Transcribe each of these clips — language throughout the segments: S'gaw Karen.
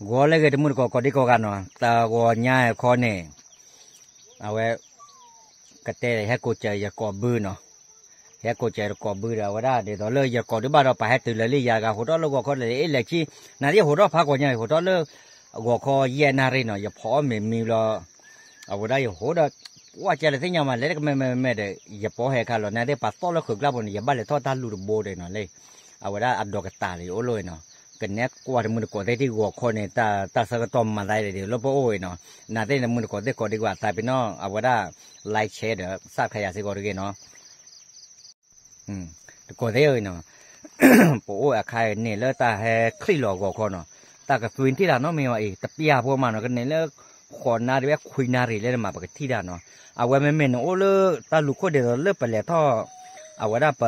ဂီၤလၢအဂ့ၤ တမုၢ်တကိး ကိးဒံကိးဂၤနီၤ, တဂီၤညါအခီန့ၣ် အဝဲ ကတဲဟဲကိးစၢၤယကိးဘုနီၤ, ဟဲကိးစၢၤယကိးဘုဒီး အဝဲဒၣ်ဒ်သိးလၢယကိးဒုးဘၣ်ဒီး ပာ်ဟဲတုၤလၢလံယၤဂၤ ဟိးထီၣ်လၢဂီၤခီလၢအ့ၣ်လဲၤဆံ, နၤသ့ၣ်ဟိးထီၣ်ဖးဂီၤညါ ဟိးထီၣ်လၢ ဂီၤခီယဲၢ်နၣ်ရံၣ်နီၤ, ယဖီအီၣ်မ့ၤမံဘျီ အဝဲဒၣ်ယဟိးဒီး ပှၢ်ကဲလၢသ့ၣ်ညါမး လဲၤတကမဲာ်မဲာ်မဲာ်ဒီး ယပိာ်ဟဲခါလီၤ နၤသ့ၣ်ပာ်သီၣ်လၢဃုာ်ကျါပူၤန့ၣ် ယဘၣ်လဲၤထီၣ်တၢ်လူၤတဘိဒီးနီၤလံ, အဝဲဒၣ်အဒိးကတၢၢ်လၢယအိၣ်လီၤနီၤ, ကနဲကွၢ်တမုၢ်တကိးသ့ၣ်တဂီၤခီန့ၣ် တၢ်ဆၢကတီၢ်မၤသးဒ်လၢပအိၣ်အံၤနီၤ, နၤသ့ၣ်တမုၢ်တကိးသ့ၣ်ကိးဒံကွၢ် သးပ့ၤနီၣ် အဝဲဒၣ် like share ဒီး subscribe ယၤစ့ၢ်ကီးတဂ့ၤနီၤ. တကိးသ့ၣ်အံၤနီၤ, ပအိၣ်အခါအံၤန့ၣ်လၢတၢ်ဟဲချံၣ်လီၤအဂီၤခီနီၤ, တၢ်ကသွံထံၣ်တၢ်နီတမံၤဘၣ်အံၤ တပျၢ်ဖိမးနီၤ, ကန့ၢ်လၢ ဃိးနၣ်ရံၣ်ဝဲခွံနၣ်ရံၣ်လၢန့ၣ်မး ပကထံၣ်တၢ်နီၤ, အဝဲမ့မ့ၢ်နအိၣ်လၢတၢ်လူၤခိၣ်ဒ်သိးလၢပလဲၤထီၣ် အဝဲဒၣ်ပ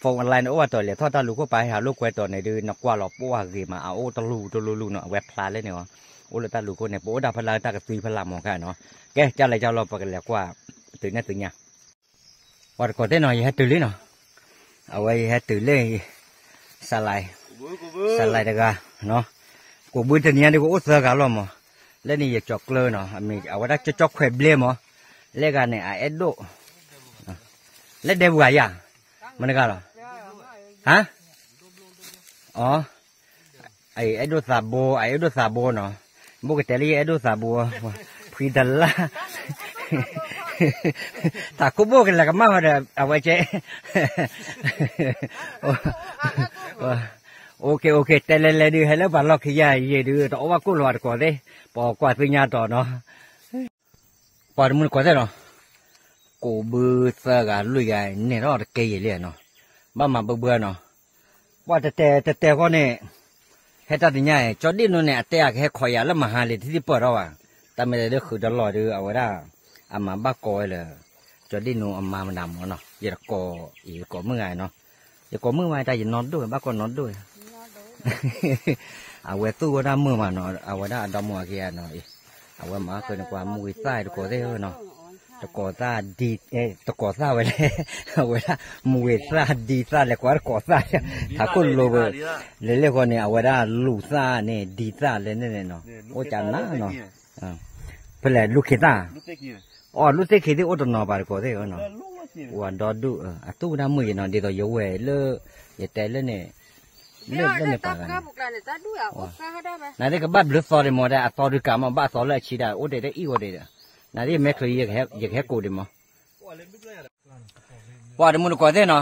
phone line န့ၣ် အိၣ်ဘၣ်တီၤလဲၤထီၣ်တၢ်လူၤခိၣ် ပာ်ဟးလိာ်ကွဲတီၤန့ၣ်ဒုး နကွၢ်လီၤပှၢ်ဂ့ၤမး အအိၣ်တလူၤတလူၤလူၤနီၤ, အဝဲဖျါလၢန့ၣ်အီၤ, အိၣ်လၢတၢ်လူၤခိၣ်န့ၣ် ပအိၣ်ဒၣ်ဖဲလၢတၢ်ကသွံဖဲလၢမီၤခါနီၤ, ကဲ ကၢ်လဲၤကၢ်လီၤ ပကလဲၤကွၢ် သုးနဲၣ်သုညါ ပှၤတကိးသ့ၣ်နီၤ ယဟဲတုၤလံနီၤ, အဝဲယဟဲတုၤလၢ စလၢ် စလၢ်တဂၤနီၤ, ကိးဘုတနံၤညါဒ်ကအိၣ်သၢဂၤလီၤမး, လၢန့ၣ်ယကၠီၤကျၢနီၤ, အမ့ၢ်အဝဲဒၣ်ကၠီကၠီခွဲးဘျဲမး, လၢဂၤန့ၣ် အအဲၣ်ဒိၣ် လၢဒဲပူၤဂၤယၤ, မနုၤဂၤလီၤ, ဟါ, အ အဲၣ်ဒိၣ်သးဘိ အအဲၣ်ဒိၣ်သးဘိနီၤ, ဘိၣ်ကတဲလၢယအဲၣ်ဒိၣ်သးဘိ, ဖှံတလၢ်, ထးခိၣ်ဘိၣ်ကလဲၤကမၣ်ဃီဒီး အဝဲကဲ OK OK တဲလဲၤလဲၤဒုး ဟဲလၢပှၤလီၢ်ခံယၤယံာ်ဒုး တအီၣ်ဘၣ်ကိၣ်လီၤ ပှၤတကိးသ့ၣ်, ပှၤကွၢ်သ့ၣ်ညါတီၤနီၤ, ပှၤတမုၢ်တကိးသ့ၣ်နီၤ, ကိးဘုသၢဂၤလွံၢ်ဂၤ နဲၣ်ထီၣ်တကဲယံာ်လံနီၤ, ဘၣ်မၤဘၢဘၢနီၤ, ပှၤတတဲတတဲဃီန့ၣ် ဟဲတၢ်သ့ၣ်ညါအံၤ ကၠီဒ့ၣ်နူန့ၣ် အတဲအကဟဲခိးယၤလၢမဟါလံ ထံၣ်သံပၢၢ်ထီၣ်ဘၣ်, တၢ်မ့ၢ်တဲလၢဃုာ်ဒီးလီၢ်ဒုး အဝဲဒၣ် အမၤဘၣ်ကိးဝဲလၢ ကၠီဒ့ၣ်နူအမါမနုၤမးနီၤ, ယတကိး ယကိးမုၣ်ဂၤနီၤ, ယကိးမုၣ်မးတၢ်ယနီၢ်ဒိၣ် ဘၣ်ကိးနီၢ်ဒိၣ် အဝဲသူၣ်ဝဲဒၣ်မုၣ်မးနီၤ, အဝဲဒၣ်အဒီမါအခံဂၤနီၤ, အဝဲမၤဃုာ်န့ၣ် ပှၤမူဂ့ၤသၣ်တကိးသ့ၣ်နီၤ, တကိးသၣ်ဒ်, တကိးသၣ်ဝဲလဲၣ်, အဝဲဒၣ်မူဂ့ၤသၣ်ဒ်သၣ်လဲၤကွၢ်တကိးသၣ်, ထးခိၣ်လိၤဘၣ်, လဲၤလၢဃီန့ၣ် အဝဲဒၣ်လူၤသၣ်န့ၣ် ဒ်သၣ်လဲၣ်န့ၣ်နီၤ, အိၣ်ကနၤနီၤ, ဖဲလဲၣ်လူၤခ့သၣ်, အီၤလူၤသ့ၣ်ခ့သ့ၣ်အိၣ်တနီၤပှၤတကိးသ့ၣ်နီၤ, ပှၤဒီဒူၣ် အသူၣ်ဝဲဒၣ်မုၣ်ယနီၤ ဒ်သိးယဝဲၢ်လၢ, ယတဲလၢန့ၣ်, လၢန့ၣ်ပှၤဂၤန့ၣ် နသ့ၣ်ကဘၣ်ဘျုးသီဒံးမ့ၢ်ဒၣ် အသီဒုးကးမ့ၢ်ဘၣ်အသီလၢအဆံဒၣ် အိၣ်ဒံးတအံၣ်ဝဲဒံးဒီး, နသ့ၣ်မဲချုး ယကဟဲကိးဒံးမး, ပှၤတမုၢ်တကိးသ့ၣ်နီၤ,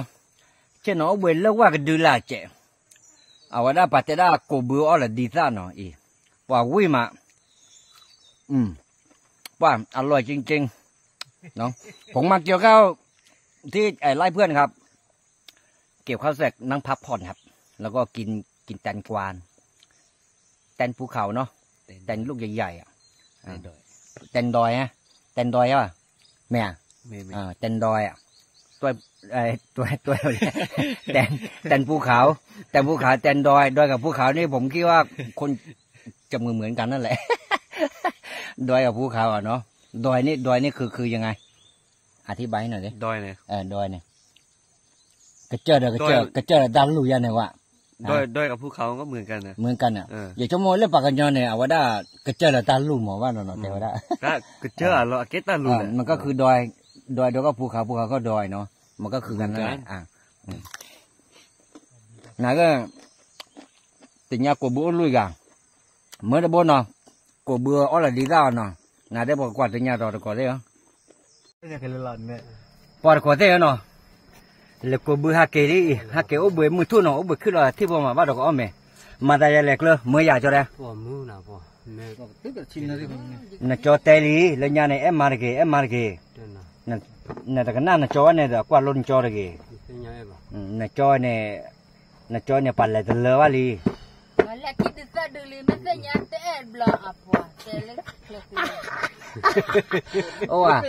ဆ့ၣ်နီၤအိၣ်ဘှံးလၢဝၣ်ကဒုလၢ်စဲး, အဝဲဒၣ်ပှၤတဲဒၣ်ကိးဘုအီၣ်လၢဒ်သၣ်နီၤအံၤ, ပှၤဝံၣ်မး อืม ป้า อร่อยจริงๆ เนาะ ผมมาเกี่ยวข้าวที่ไอ้ไร่เพื่อนครับ เกี่ยวข้าวเสร็จนั่งพักผ่อนครับ แล้วก็กินกินแตงกวา แตงภูเขาเนาะ แตงลูกใหญ่ๆอ่ะ แตงดอย แตงดอยฮะ แตงดอยอ่ะ แม่ แตงดอยอ่ะ ตัว ตัว ตัว แตง แตงภูเขา แตงภูเขา แตงดอย ดอยกับภูเขานี่ผมคิดว่าคนจะเหมือนเหมือนกันนั่นแหละ ดอยกับภูเขาอ่ะเนาะ ดอยนี่ ดอยนี่คือคือยังไง อธิบายให้หน่อยดิ ดอยเนี่ย เออ ดอยเนี่ย กระเจิดอะ กระเจิด ดอย กระเจิดอะ ตาลู่ยาเนี่ยว่ะ ดอย ดอยกับภูเขาก็เหมือนกันนะ เหมือนกันอะ เออ อย่าชั่วโมงเล่นปากกันยอเนี่ย เอาว่าได้ กระเจิดอะ ตาลู่หมอว่าเนาะ อืม แต่ว่าได้ ก็กระเจิดอะ เราเอาเก็ตตาลู่แหละ เออ มันก็คือดอย ดอย ดอยก็ภูเขา ภูเขาก็ดอยเนาะ มันก็คือกันนั่นแหละ เหมือนกัน อ่ะ อืม နာ်က့ သ့ၣ်ညါကိးဘုအိၣ်လွံၢ်ဂၤ မၢတဘိနီၤ ကိးဘုအီၣ်လၢဒ်သၣ်အီၤနီၤ နာ်က့ပကကွၢ်သ့ၣ်ညါဒီးတကိးသ့ၣ်ဧၢ ပှၤတကိးသ့ၣ်ဧၢနီၤ လဲၤကိးဘုဟးက့ၤလံ ဟးက့ၤအိၣ်ဘှံးမုၢ်ထူၣ်နီၤ အိၣ်ဘှံးခုၣ်လီၤထံၣ်ဖိမး ဘၣ်ဒီးကအီၣ်မဲာ် မၤသးယလဲၤကျၢၤ မၢယၤကၠီတဲ နကၠီတဲလံ လၢညါန့ၣ် အဲၣ်မၤတဂ့ၤ အဲၣ်မၤတဂ့ၤ နတကနၣ်နကၠီဝဲန့ၣ်ဒီး ကွၢ်လိနကၠီတဂ့ၤ နကၠီန့ၣ် နကၠီန့ၣ် ပှၤလဲၤတလၢဘၣ်လံ အိၣ်ဧါ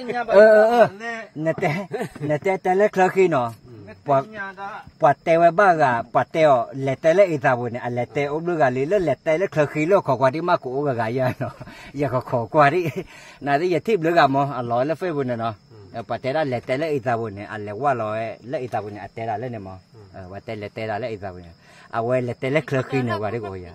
နတဲတဲလၢချၢဃံနီၤ ပှၤတဲဝဲဘၣ်ဂၤ ပှၤတဲအီၤ လဲၤတဲလၢအံသးပူၤန့ၣ် အလဲၤတဲအိၣ်ဘျုးဂၤလံ လၢလဲၤတဲလၢချၢဃံလၢခိးကွၢ်ဒံး မ့ၢ်ကအိၣ်ဂၤဂၤယါနီၤ ယကခိးကွၢ်ဒံး နသ့ၣ်ယထံၣ်ဘျုးဂၤမး အလီၤလၢ Facebook န့ၣ်နီၤ ပှၤတဲဒၣ်လဲၤတဲလၢအံသးပူၤန့ၣ် အလဲၤဝၢ်လီၤဝဲ လၢအံသးပူၤန့ၣ် အတဲဒၣ်လၢန့ၣ်မး ပှၤတဲလဲၤတဲဒၣ်လၢအံသးပူၤန့ၣ် အဝဲလဲၤတဲလၢချၢဃံန့ၣ် ပှၤဒ်ကအိၣ်ယါ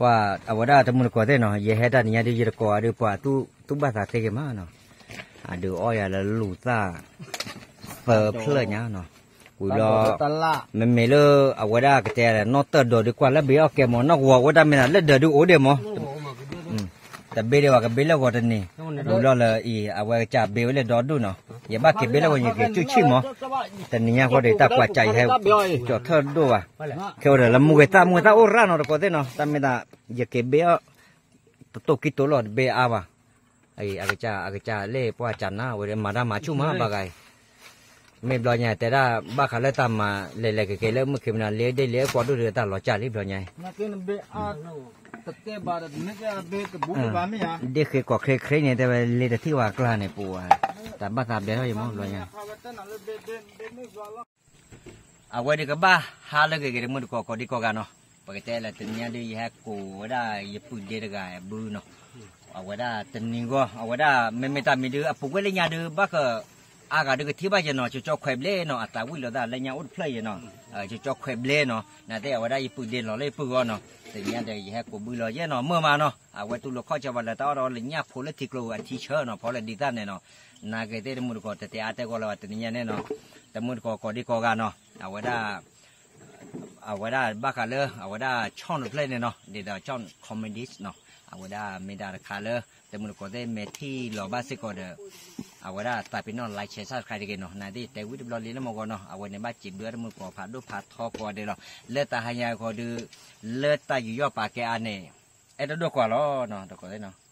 ပှၤအဝဲဒၣ်တမုၢ်တကိးသ့ၣ်နီၤ ယဟဲတၢ်နံၤညါဒုး ယတကိးအဒုး ပှၤသူၣ်ဘၣ်သးသ့က့ၤမးနီၤ, အဒုးအီၣ်ယၤလၢလူၤသၣ် သၢဖျၢၣ်ညါနီၤ, ဝံၤဘျီ မ့မ့ၢ်လၢအဝဲဒၣ်ကတဲ နီၣ်တၢၢ်ဒီးဒုးကွၢ်လၢဘ့အီၣ်ကဲမး နီၢ်ဂီၤဝဲတၢ်မ့ၢ်သးလၢဒၢးဒုးအိၣ်ဒံးမး တဘ့ၣ်ဒံးဘၣ် ကဘ့ၣ်လၢဂီၤတနံၤ, ဝံၤဘျီလၢအံၤ အဝဲကစၢ်ဘ့ဝဲလၢဒီဒူၣ်နီၤ, ယဘၣ်က့ၤဘ့လၢဂီၤယက့ၤကူၣ်ဆံၣ်မး, တနံၤညါဃီဒီး တၢ်ကွၢ်ကၢ်ယဟဲ ကၠီၤထၢၣ်ဒိၣ်ဘၣ်, ခဲအိၣ်ဒီးလၢမူဂ့ၤသၣ် မူဂ့ၤသၣ်အိၣ်ရၣ်နီၤ တကိးသ့ၣ်နီၤ, တၢ်မ့ၢ်သး ယက့ၤဘ့အီၣ် တတိၢ်ကံၢ်တိၢ်လီၤ တဘ့အါဘၣ်, အကစၢ် အကစၢ်လၢပှၤကၢ်နါဝဲ မၤတၢ်မၤဆူၣ်မးဘၣ်ဂၤအံၤ, မ့ၢ်ဘျီညါတဲဒၣ် ဘၣ်ဃးလၢတၢ်မၤလဲၤလဲၤက့ၤက့ၤလၢမုၢ်ခံမနၤ လ့ဒ့ၣ်လ့အကွီၢ်ဒိၣ်ဒီး တၢ်လီၤစၢ်လံဘျီညါအံၤ ဒ့ၣ်ဃ့ကီးခရ့ခရ့န့ၣ် တဲဝဲလ့တထံၣ်ဝဲအကျါန့ၣ် ပူၤဝဲ တၢ်ဘၣ်သးဘျဲထီၣ်ယမးဘျီညါ အဝဲဒုးကဘၣ်ဟါလၢဂ့ၤဂ့ၤတမုၢ်တကိးကိးဒံကိးဂၤနီၤ, ပကတဲလၢတနံၤညါဒုး ယဟဲကိးဝဲဒၣ်ယပုၢ်ဒ့တဂၤဘုနီၤ, အဝဲဒၣ်တနံၤဂီၢ် အဝဲဒၣ်မ့မ့ၢ်တၢ်မံၤဒုး အပူၤကွံာ်လၢညါဒုး ဘၣ်ဃး အါဂၤဒုးကထံၣ်ဘၣ်ယဲနီၤ, ကၠီကၠီခွဲးဘျဲနီၤ, အသးဝံၣ်လိာ်သးလၢညါအိၣ်တဖျၢၣ်ယဲနီၤ, ကၠီကၠီခွဲးဘျဲနီၤ, နာ်သက့ အဝဲဒၣ်ယပုၢ်ဒ့လီၤလၢယပုၢ်ဂီၢ်နီၤ, တနံၤညါဒီး ယဟဲကိးဘုလီၤယဲနီၤ, မုာ်မးနီၤ, အဝဲတူၢ်လိာ်ခီၣ်ဆၢဝဲလၢတၢ်အီၣ်တၢ်အီလၢညၣ်ဖိလၢထံကျိအထံဆၢနီၤ, ဖီလၢဒ်သၣ်န့ၣ်နီၤ, နာ်က့သ့ၣ်တမုၢ်တကိး တတဲအါတဲဂီၢ်လၢၤဘၣ် တနံၤညါန့ၣ်နီၤ, တမုၢ်တကိးကိးဒံကိးဂၤနီၤ, အဝဲဒၣ် အဝဲဒၣ်ဘၣ်ဃးလၢ အဝဲဒၣ် channel တဖျၢၣ်န့ၣ်နီၤ, ဒ်သိး channel comedy နီၤ, အဝဲဒၣ်မ့ၢ်ဒၣ်တခါလၢ တမုၢ်တကိးသ့ၣ်မ့ၢ်ထံၣ်လီၤဘၣ်စ့ၢ်ကီးဒီး အဝဲဒၣ်သးပ့ၤနီၣ် like share subscribe တဂ့ၤနီၤ, နာ်သက့ တဲဝံၣ်တဘျီလံလၢမုၢ်ဂီၤနီၤ, အဝဲန့ၣ်ဘၣ်စံးဘျုး တမုၢ်တကိးဖးဒိၣ်ဖးထီကိးဂၤဒဲးလီၤ, လၢတၢ်ဟါညါခီဒုး လၢတၢ်ယူးယီၣ်ပာ်ကဲအါန့ၣ် အဲၣ်ဒိးဒိၣ်ကွၢ်လီၤနီၤ, တကိးသ့ၣ်နီၤ